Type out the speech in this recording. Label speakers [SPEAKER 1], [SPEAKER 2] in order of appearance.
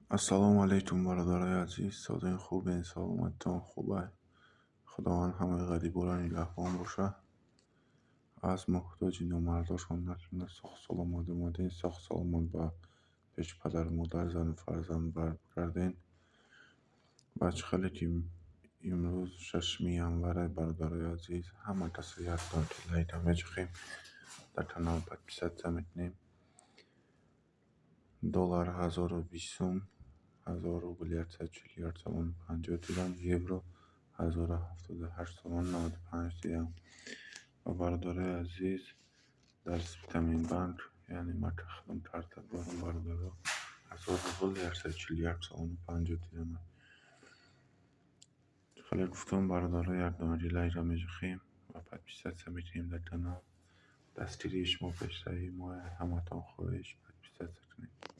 [SPEAKER 1] Ассалому алайкум, бародарои азиз, созен, хубен, саломатитон хубай? Худованд ҳамаи ғариборо нигаҳбон бошад, аз муҳтоҷи номардошон накунад. Соҳ саломат омадем, соҳ саломат ба пеши падару модар, зану фарзанд баргардем. Ва чӣ хеле ки имрӯз 6 январа, бародарои азиз, ҳама касо як донки лайка мечахем, дар канал подписаться мекунем. Доллар 1020 сум, 1000 рубл 141 сомону 50 дирам, евро 1078 сомону 95 дирам. Ва, бародарои азиз, дар Спитамен банк, яъне ман худам карта дорам, бародаро, 1000 рубл 141 сомону 50 дирам. Хеле гуфтам, бародаро, як донаки лайка мечахем ва подписаться мекунем дар канал. Дастгирии шумо пешравии моя. Ҳаматон хоҳиш, подписаться кунед.